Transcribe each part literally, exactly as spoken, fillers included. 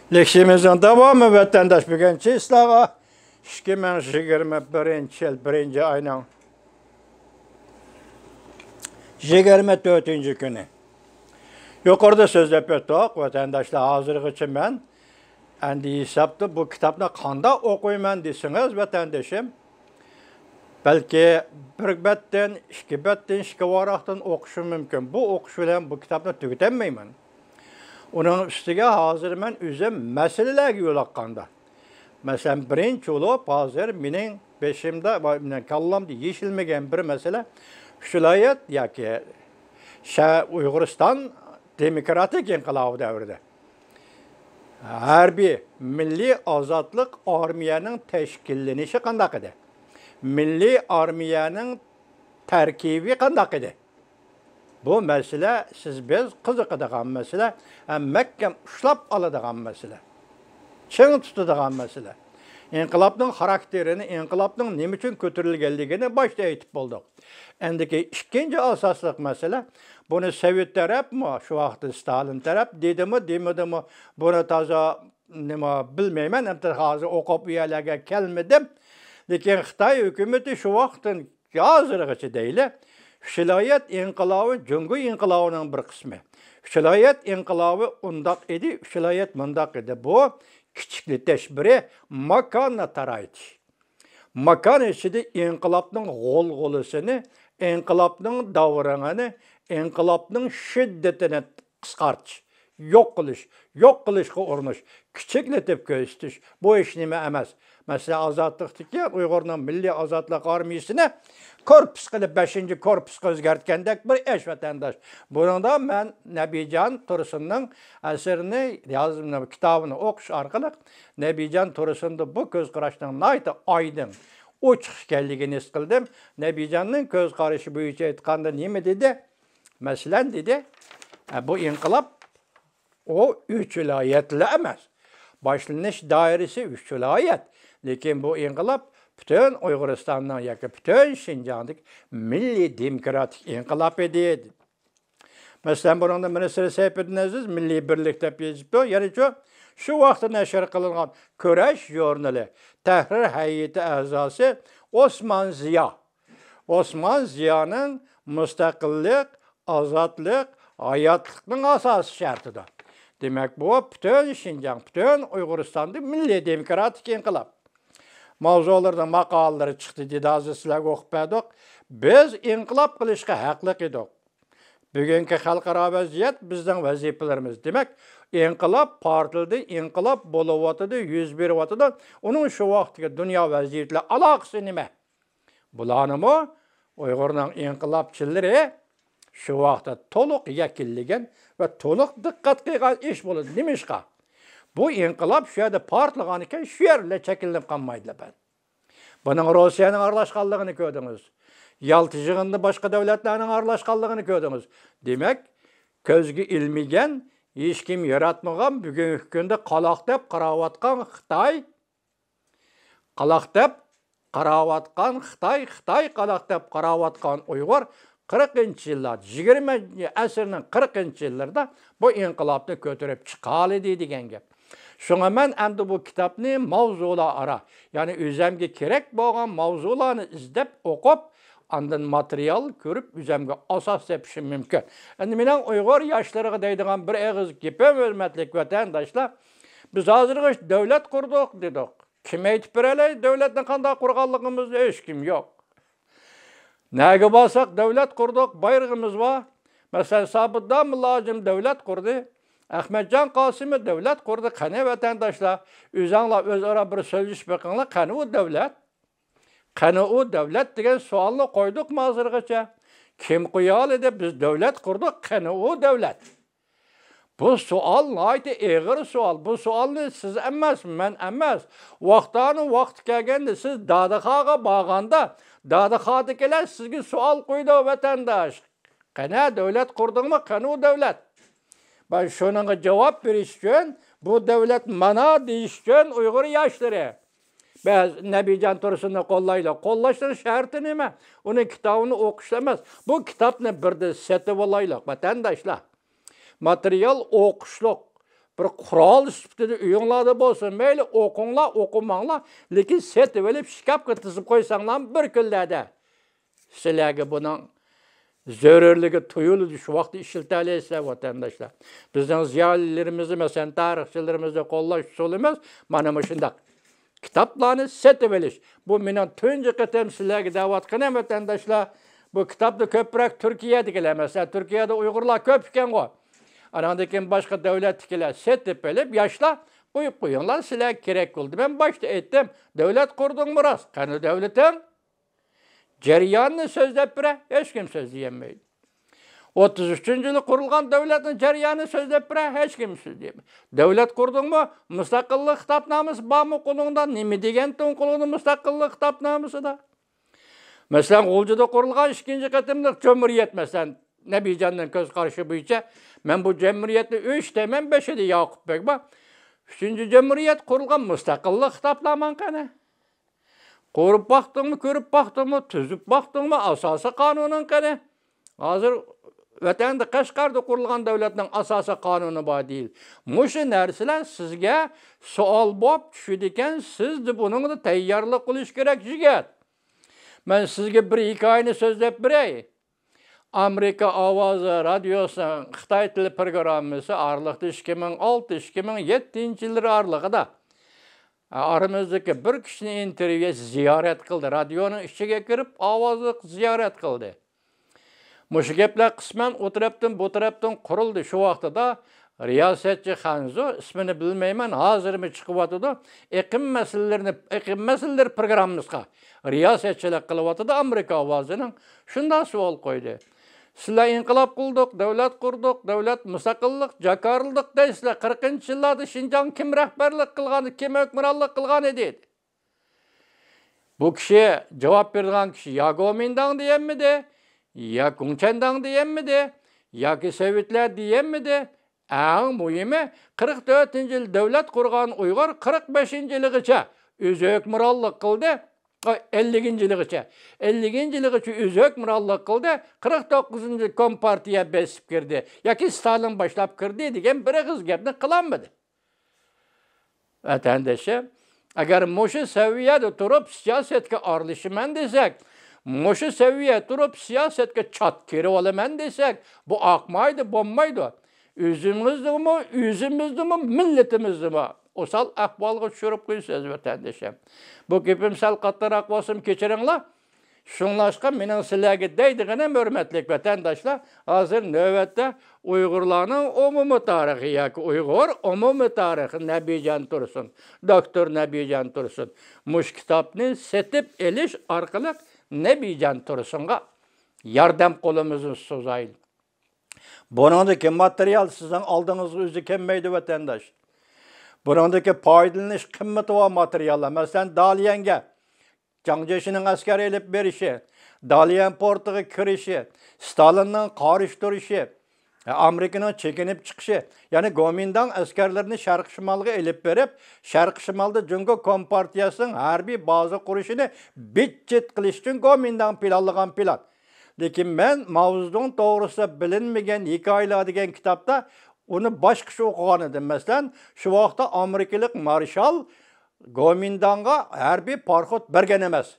لېكسىيىمىزنىڭ داۋامى، ۋەتەنداش، بۈگۈن چىسلاغا ئىككى مىڭ يىگىرمە بىرىنچى يىل بىرىنچى ئاينىڭ يىگىرمە تۆتىنچى كۈنى. يۇقىرىدا سۆزلەپ ئۆتتۇق، ۋەتەنداشلار، ھازىرغىچە مەن ئەمدى ھېسابتا بۇ كىتابنى قانداق ئوقۇيمەن دېسىڭىز، ۋەتەندىشىم، بەلكى بىر بەتتىن، ئىككى بەتتىن، ئىككى ۋاراقتىن ئوقۇشۇم مۇمكىن. بۇ ئوقۇش بىلەن بۇ كىتابنى تۈگىتەلمەيمەن. ئۇنىڭ ئۈستىگە ھازىر مەن ئۆزۈم مەسىلىلەرگە يولۇققاندا، مەسىلەن، بىرىنچى بولۇپ، ھازىر مېنىڭ بېشىمدا ۋە مېنىڭ كاللامدا يېشىلمىگەن بىر مەسىلە، ئۈچ ۋىلايەت ياكى شە-، ئۇيغۇرىستان دېموكراتىك ئىنقىلابى دەۋرىدە ھەربىي مىللىي ئازادلىق ئارمىيەنىڭ تەشكىللىنىشى قانداق ئىدى؟ مىللىي ئارمىيەنىڭ تەركىبى قانداق ئىدى؟ بۇ مەسىلە سىز بىز قىزىقىدىغان مەسىلە، ھەم مەھكەم ئۇشلاپ ئالىدىغان مەسىلە، چىڭ تۇتىدىغان مەسىلە. ئىنقىلابنىڭ خاراكتېرىنى، ئىنقىلابنىڭ نېمە ئۈچۈن كۆتۈرۈلگەنلىكىنى باشتا ئېيتىپ بولدۇق. ئەندىكى ئىككىنچى ئاساسلىق مەسىلە، بۇنى سوۋېت تەرەپمۇ، شۇ ۋاقىتتا ستالىن تەرەپ دېدىمۇ، دېمىدىمۇ، بۇنى تازا نېمە بىلمەيمەن، ئەمدى ھازىر ئوقۇپ ئۇ يەرلەرگە كەلمىدىم. لېكىن خىتاي ھۆكۈمىتى شۇ ۋاقىتتىن ھازىرغىچە دەيلى، ئۈچ ۋىلايەت ئىنقىلابى جۇڭگو ئىنقىلابىنىڭ بىر قىسمى. ئۈچ ۋىلايەت ئىنقىلابى ئۇنداق ئىدى، ئۈچ ۋىلايەت مۇنداق ئىدى. بۇ كىچىكلىتىش بىرى، ماكاننى تارايتىش. ماكان ئىچىدە ئىنقىلابنىڭ غۇلغۇلىسىنى، ئىنقىلابنىڭ داۋرىڭىنى، ئىنقىلابنىڭ شىددىتىنى قىسقارتىش، يوق قىلىش، يوق قىلىشقا ئۇرۇنۇش، كىچىكلىتىپ كۆرسىتىش، بۇ ھېچ نېمە ئەمەس. مەسىلەن، ئازادلىقتىكى ئۇيغۇرنىڭ مىللىي ئازادلىق ئارمىيىسىنى كورپۇس قىلىپ، بەشىنچى كورپۇسقا ئۆزگەرتكەندەك بىر ئىش، ۋەتەنداش. بۇنىڭدا مەن نەبىجان تۇرسۇننىڭ ئەسىرىنى يازدىم، كىتابىنى ئوقۇش ئارقىلىق نەبىجان تۇرسۇندا بۇ كۆز قاراشنىڭ ناھايىتى ئايدىڭ، ئوچۇق ئىكەنلىكىنى ھېس قىلدىم. نەبىجاننىڭ كۆز قارىشى بويىچە ئېيتقاندا نېمە دېدى؟ مەسىلەن، دېدى، ئە، بۇ ئىنقىلاب ئۇ ئۈچ ۋىلايەتلا ئەمەس. باشلىنىش دائىرىسى ئۈچ ۋىلايەت. لېكىن بۇ ئىنقىلاب پۈتۈن ئۇيغۇرىستاننىڭ ياكى پۈتۈن شىنجاڭدىكى مىللىي دېموكراتىك ئىنقىلاب ئىدى. مەسىلەن، بۇنىڭدا مىنىستىر سەيپىدىن ئەزىز مىللىي بىرلىك دەپ يېزىپتۇ. يەنە شۇ، شۇ ۋاقىتتا نەشر قىلىنغان كۈرەش ژۇرنىلى تەھرىر ھەيئىتى ئەزاسى ئوسمان زىيا. ئوسمان زىيانىڭ مۇستەقىللىق، ئازادلىق، ھاياتلىقنىڭ ئاساسىي شەرتىدۇر. دېمەك، بۇ پۈتۈن شىنجاڭ، پۈتۈن ئۇيغۇرىستاندا مىللىي دېموكراتىك ئىنقىلاب ماۋزۇلىرىدا ماقالىلىرى چىقتى، دېدى، ھازىر سىلەرگە ئوقۇپ بەردۇق. بىز ئىنقىلاب قىلىشقا ھەقلىق ئىدۇق. بۈگۈنكى خەلقئارا ۋەزىيەت بىزنىڭ ۋەزىپىلىرىمىز. دېمەك، ئىنقىلاب پارتلىدى، ئىنقىلاب بولۇۋاتىدۇ، يۈز بېرىۋاتىدۇ. ئۇنىڭ شۇ ۋاقىتتىكى دۇنيا ۋەزىيىتى بىلەن ئالاقىسى نېمە؟ بۇلارنىمۇ ئۇيغۇرنىڭ ئىنقىلابچىلىرى شۇ ۋاقىتتا تولۇق يەكۈنلىگەن ۋە تولۇق دىققەت قىلغان ئىش بولىدۇ. نېمىشقا؟ بۇ ئىنقىلاب شۇ يەردە پارتلىغان ئىكەن، شۇ يەردىلا چەكلىنىپ قالمايدۇ بەن. بۇنىڭ روسىيەنىڭ ئارىلاشقانلىقىنى كۆردىڭىز. يالتا يىغىنىدا باشقا دۆلەتلەرنىڭ ئارىلاشقانلىقىنى كۆردىڭىز. دېمەك، كۆزگە ئىلمىگەن، ھېچكىم ياراتمىغان، بۈگۈنكى كۈندە قالاق دەپ قاراۋاتقان خىتاي، قالاق دەپ قاراۋاتقان خىتاي، خىتاي قالاق دەپ قاراۋاتقان ئۇيغۇر قىرىقىنچى يىللاردا، يىگىرمىنچى ئەسىرنىڭ قىرىقىنچى يىللىرىدا بۇ ئىنقىلابنى كۆتۈرۈپ چىقالىدى دېگەن گەپ. شۇڭا مەن ئەمدى بۇ كىتابنى ماۋزۇلار ئارا، يەنى ئۆزەمگە كېرەك بولغان ماۋزۇلارنى ئىزدەپ ئوقۇپ، ئاندىن ماتېرىيال كۆرۈپ ئۆزەمگە ئاساس تېپىشىم مۇمكىن. ئەمدى مېنىڭ ئۇيغۇر ياشلىرىغا دەيدىغان بىر ئېغىز گېپىم، ھۆرمەتلىك ۋەتەنداشلار، بىز ھازىرغىچە دۆلەت قۇردۇق دېدۇق. كىم ئېيتىپ بېرەلەي دۆلەتنى قانداق قۇرغانلىقىمىزنى؟ ھېچكىم يوق. نەگە بارساق دۆلەت قۇردۇق، بايرىقىمىز بار. مەسىلەن، سابىت داموللا ھاجىم دۆلەت قۇردى. ئەخمەتجان قاسىمى دۆلەت قۇردى. قېنى ۋەتەنداشلار، ئۆزەڭلار ئۆزئارا بىر سۆزلىشىپ بېقىڭلار، قېنى ئۇ دۆلەت؟ قېنى ئۇ دۆلەت دېگەن سوئالنى قويدۇقمۇ ھازىرغىچە؟ كىم قويالىدى؟ بىز دۆلەت قۇردۇق، قېنى ئۇ دۆلەت؟ بۇ سوئال ناھايىتى ئېغىر سوئال. بۇ سوئالنى سىز ئەمەس، مەن ئەمەس، ۋاقتانۇ ۋاقتى كەلگەندە سىز دادىخاغا بارغاندا، دادىخادىكىلەر سىزگە سوئال قويىدۇ، ۋەتەنداش. قېنى، دۆلەت قۇردۇڭمۇ؟ قېنى ئۇ دۆلەت؟ مانا شۇنىڭغا جاۋاب بېرىش ئۈچۈن، بۇ دۆلەت مانا دېيىش ئۈچۈن ئۇيغۇر ياشلىرى، بەزى نەبىجان تۇرسۇننى قوللايلى. قوللاشنىڭ شەرتى نېمە؟ ئۇنىڭ كىتابىنى ئوقۇشلا ئەمەس، بۇ كىتابنى بىردە سېتىۋالايلى، ۋەتەنداشلار. ماتېرىيال ئوقۇشلۇق، بىر قورال سۈپىتىدە ئۆيۈڭلاردا بولسۇن، مەيلى ئوقۇڭلار، ئوقۇماڭلار، لېكىن سېتىۋېلىپ شكاپقا تىزىپ قويساڭلار، بىر كۈنلەردە سىلەرگە بۇنىڭ زۆرۈرلۈكى تۇيۇلىدۇ، شۇ ۋاقىتتا ئىشلىتەلەيسىلەر، ۋەتەنداشلار. بىزنىڭ زىيالىيلىرىمىزنى، مەسىلەن، تارىخچىلىرىمىزنى قوللاش ئۇسۇلىمىز مانا مۇشۇنداق. كىتابلارنى سېتىۋېلىش. بۇ مېنىڭ تۇنجى قېتىم سىلەرگە دەۋاتقىنىم، ۋەتەنداشلار. بۇ كىتابنى كۆپرەك تۈركىيەدىكىلەر، مەسىلەن، تۈركىيەدە ئۇيغۇرلار كۆپ ئىكەنغۇ. ئاناندىن كېيىن باشقا دۆلەتتىكىلەر سېتىپ ئېلىپ، ياشلار، قويۇپ قويۇڭلار، سىلەرگە كېرەك بولدى. مەن باشتا ئېيتتىم، دۆلەت قۇردۇڭمۇ راست؟ قېنى دۆلىتىڭ؟ جەرياننى سۆزلەپ بېرە، ھېچكىم سۆزلىيەلمەيدۇ. ئوتتۇز ئۈچىنچى يىلى قۇرۇلغان دۆلەتنىڭ جەريانىنى سۆزلەپ بېرە، ھېچكىم سۆزلىيەلمەيدۇ. دۆلەت قۇردۇڭمۇ؟ مۇستەقىللىق خىتابنامىسى بارمۇ قولۇڭدا؟ نېمە دېگەنتىڭ قولۇڭدا مۇستەقىللىق خىتابنامىسىدا؟ مەسىلەن، غۇلجىدا قۇرۇلغان ئىككىنچى قېتىملىق جۇمھۇرىيەت، مەسىلەن، نەبىجاننىڭ كۆز قارىشى بويىچە، مەن بۇ جۇمھۇرىيەتنى ئۆچ دەيمەن، بېشىدا ياقۇپ بەگ بار. ئۈچىنچى جۇمھۇرىيەت قۇرۇلغان، مۇستەقىللىق خىتابناماڭ قېنى؟ قۇرۇپ باقتىڭمۇ، كۆرۈپ باقتىڭمۇ، تۈزۈپ باقتىڭمۇ، ئاساسىي قانۇنۇڭ قېنى؟ ھازىر ۋەتەندە، قەشقەردە قۇرۇلغان دۆلەتنىڭ ئاساسىي قانۇنى بار دېيىل. مۇشۇ نەرسىلەر سىزگە سوئال بولۇپ چۈشىدىكەن، سىز بۇنىڭغا تەييارلىق قىلىش كېرەك، يىگىت. مەن سىزگە بىر ھېكايىنى سۆزلەپ بېرەي. ئامېرىكا ئاۋازى رادىيوسىنىڭ خىتاي تىلى پروگراممىسى ئارىلىقتا ئىككى مىڭ ئالتە، ئىككى مىڭ يەتتىنچى يىللىرى ئارىلىقىدا ئارىمىزدىكى بىر كىشىنى ئىنتېرۋيۇ زىيارەت قىلدى. رادىيونىڭ ئىچىگە كىرىپ، ئاۋازلىق زىيارەت قىلدى. مۇشۇ گەپلەر قىسمەن ئۇ تەرەپتىن، بۇ تەرەپتىن قۇرۇلدى. شۇ ۋاقتىدا رىياسەتچى خەنزۇ، ئىسمىنى بىلمەيمەن، ھازىرمۇ چىقىۋاتىدۇ، ئېقىم مەسىلىلىرىنى، ئېقىم مەسىلىلىرى پروگراممىسىغا رىياسەتچىلىك قىلىۋاتىدۇ ئامېرىكا ئاۋازىنىڭ. شۇنداق سوئال قويدى. سىلەر ئىنقىلاب قىلدۇق، دۆلەت قۇردۇق، دۆلەت مۇستەقىللىق، جاكارلىدۇق دەيسىلەر. قىرىقىنچى يىللاردا شىنجاڭغا كىم رەھبەرلىك قىلغان، كىم ھۆكۈمرانلىق قىلغان ئىدى؟ بۇ كىشى، جاۋاب بېرىدىغان كىشى يا گومىنداڭ دېگەنمىدى، يا گۇڭچەنداڭ دېگەنمىدى، ياكى سوۋېتلار دېگەنمىدى؟ ئەڭ مۇھىمى، قىرىق تۆتىنچى يىل دۆلەت قۇرغان ئۇيغۇر قىرىق بەشىنچى يىلىغىچە ئۆزى ھۆكۈمرانلىق قىلدى. ئەللىكىنچى يىلىغىچە، ئەللىكىنچى يىلىغىچە ئۆزى ھۆكۈمرانلىق قىلدى. قىرىق توققۇزىنچى يىل كومپارتىيە بېسىپ كىردى ياكى ستالىن باشلاپ كىردى دېگەن بىر ئېغىز گەپنى قىلالمىدى. ۋەتەندىشىم، ئەگەر مۇشۇ سەۋىيەدە تۇرۇپ سىياسەتكە ئارىلىشىمەن دېسەك، مۇشۇ سەۋىيەدە تۇرۇپ سىياسەتكە چات كىرىۋالىمەن دېسەك، بۇ ئاقمايدۇ، بولمايدۇ. ئۆزىمىزنىمۇ، ئۆزىمىزنىمۇ، مىللىتىمىزنىمۇ ئوسال ئەھۋالغا چۈشۈرۈپ قويىسىز، ۋەتەندىشىم. بۇ گېپىم سەل قاتتىقراق بولسىمۇ كەچۈرۈڭلار. شۇڭلاشقا مېنىڭ سىلەرگە دەيدىغىنىم، ھۆرمەتلىك ۋەتەنداشلار، ھازىر نۆۋەتتە ئۇيغۇرلارنىڭ ئومۇمىي تارىخى ياكى ئۇيغۇر ئومۇمىي تارىخى نەبىجان تۇرسۇن، دوكتور نەبىجان تۇرسۇن، مۇشۇ كىتابنى سېتىپ ئېلىش ئارقىلىق نەبىجان تۇرسۇنغا ياردەم قولىمىزنى سوزايلى. بۇنىڭدىكى ماتېرىيال سىزنىڭ ئالدىڭىزغا ئۆزى كەلمەيدۇ، ۋەتەنداش. بۇنىڭدىكى پايدىلىنىش قىممىتى بار ماتېرىياللار. مەسىلەن، داليەنگە جاڭ جيېشىنىڭ ئەسكەر ئېلىپ بېرىشى، داليەن پورتىغا كىرىشى، ستالىننىڭ قارشى تۇرۇشى، ئامېرىكىنىڭ چېكىنىپ چىقىشى، يەنى گومىنداڭ ئەسكەرلىرىنى شەرقىي شىمالغا ئېلىپ بېرىپ، شەرقىي شىمالدا جۇڭگو كومپارتىيەسىنىڭ ھەربىي بازا قۇرۇشىنى بىت-چىت قىلىش ئۈچۈن گومىنداڭ پىلانلىغان پىلان. لېكىن مەن ماۋزېدۇڭ توغرىسىدا بىلىنمىگەن ھېكايىلەر دېگەن كىتابتا ئۇنى باشقىچە ئوقۇغان ئىدىم. مەسىلەن، شۇ ۋاقىتتا ئامېرىكىلىق مارشال گومىنداڭغا ھەربىي پاراخوت بەرگەن ئەمەس.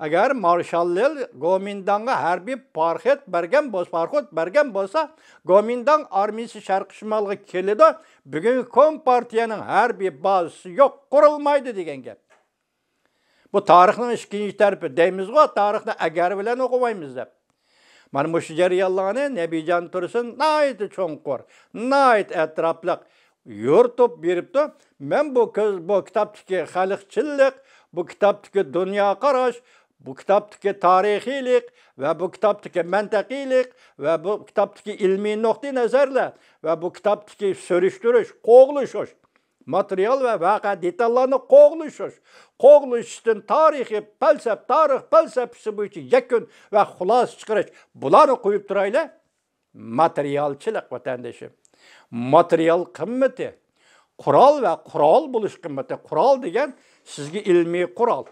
ئەگەر مارشال لېل گومىنداڭغا ھەربىي پاراخوت بەرگەن بولسا، پاراخوت بەرگەن بولسا، گومىنداڭ ئارمىيىسى شەرقىي شىمالغا كېلىدۇ، بۈگۈنكى كومپارتىيەنىڭ ھەربىي بازىسى يوق، قۇرۇلمايدۇ دېگەن گەپ. بۇ تارىخنىڭ ئىككىنچى تەرىپى دەيمىزغۇ، تارىخنى ئەگەر بىلەن ئوقۇمايمىز دەپ. مانا مۇشۇ جەريانلارنى نەبىجان تۇرسۇن ناھايىتى چوڭقۇر، ناھايىتى ئەتراپلىق يورۇتۇپ بېرىپتۇ. مەن بۇ كۆز-، بۇ كىتابتىكى خەلقچىللىق، بۇ كىتابتىكى دۇنيا قاراش، بۇ كىتابتىكى تارىخىيلىق ۋە بۇ كىتابتىكى مەنتىقىيلىق ۋە بۇ كىتابتىكى ئىلمىي نۇقتىئى نەزەرلەر ۋە بۇ كىتابتىكى سۈرۈشتۈرۈش، قوغلىشىش، ماتېرىيال ۋە ۋەقە دېتاللارنى قوغلىشىش، قوغلىشىشتىن تارىخىي پەلسەپ-، تارىخ پەلسەپىسى بويىچە يەكۈن ۋە خۇلاسە چىقىرىش، بۇلارنى قويۇپ تۇرايلى. ماتېرىيالچىلىق، ۋەتەندىشىم. ماتېرىيال قىممىتى، قورال ۋە قورال بولۇش قىممىتى. قورال دېگەن سىزگە ئىلمىي قورال،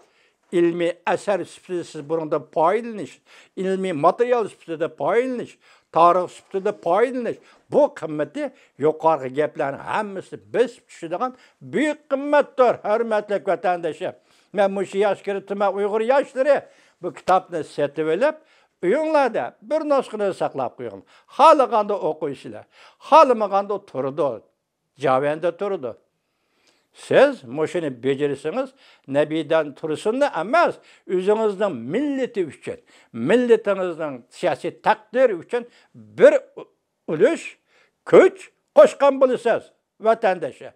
ئىلمىي ئەسەر سۈپىتىدە سىز بۇنىڭدىن پايدىلىنىش، ئىلمىي ماتېرىيال سۈپىتىدە پايدىلىنىش، تارىخ سۈپىتىدە پايدىلىنىش، بۇ قىممىتى يۇقىرىقى گەپلەرنىڭ ھەممىسى بېسىپ چۈشىدىغان بۈيۈك قىممەتتۇر، ھۆرمەتلىك ۋەتەندىشىم. مەن مۇشۇ ياش كىرىتىمەن ئۇيغۇر ياشلىرى، بۇ كىتابنى سېتىۋېلىپ، ئۆيۈڭلاردا بىر نۇسخىنى ساقلاپ قويۇڭ. خالىغاندا ئوقۇيسىلەر، خالىمىغاندا تۇرىدۇ، جاۋەندە تۇرىدۇ. سىز مۇشۇنى بېجىرسىڭىز، نەبىدىن تۇرسۇننى ئەمەس، ئۆزىڭىزنىڭ مىللىتى ئۈچۈن، مىللىتىڭىزنىڭ سىياسىي تەقدىرى ئۈچۈن بىر ئۇلۇش كۈچ قوشقان بولىسىز، ۋەتەندىشى.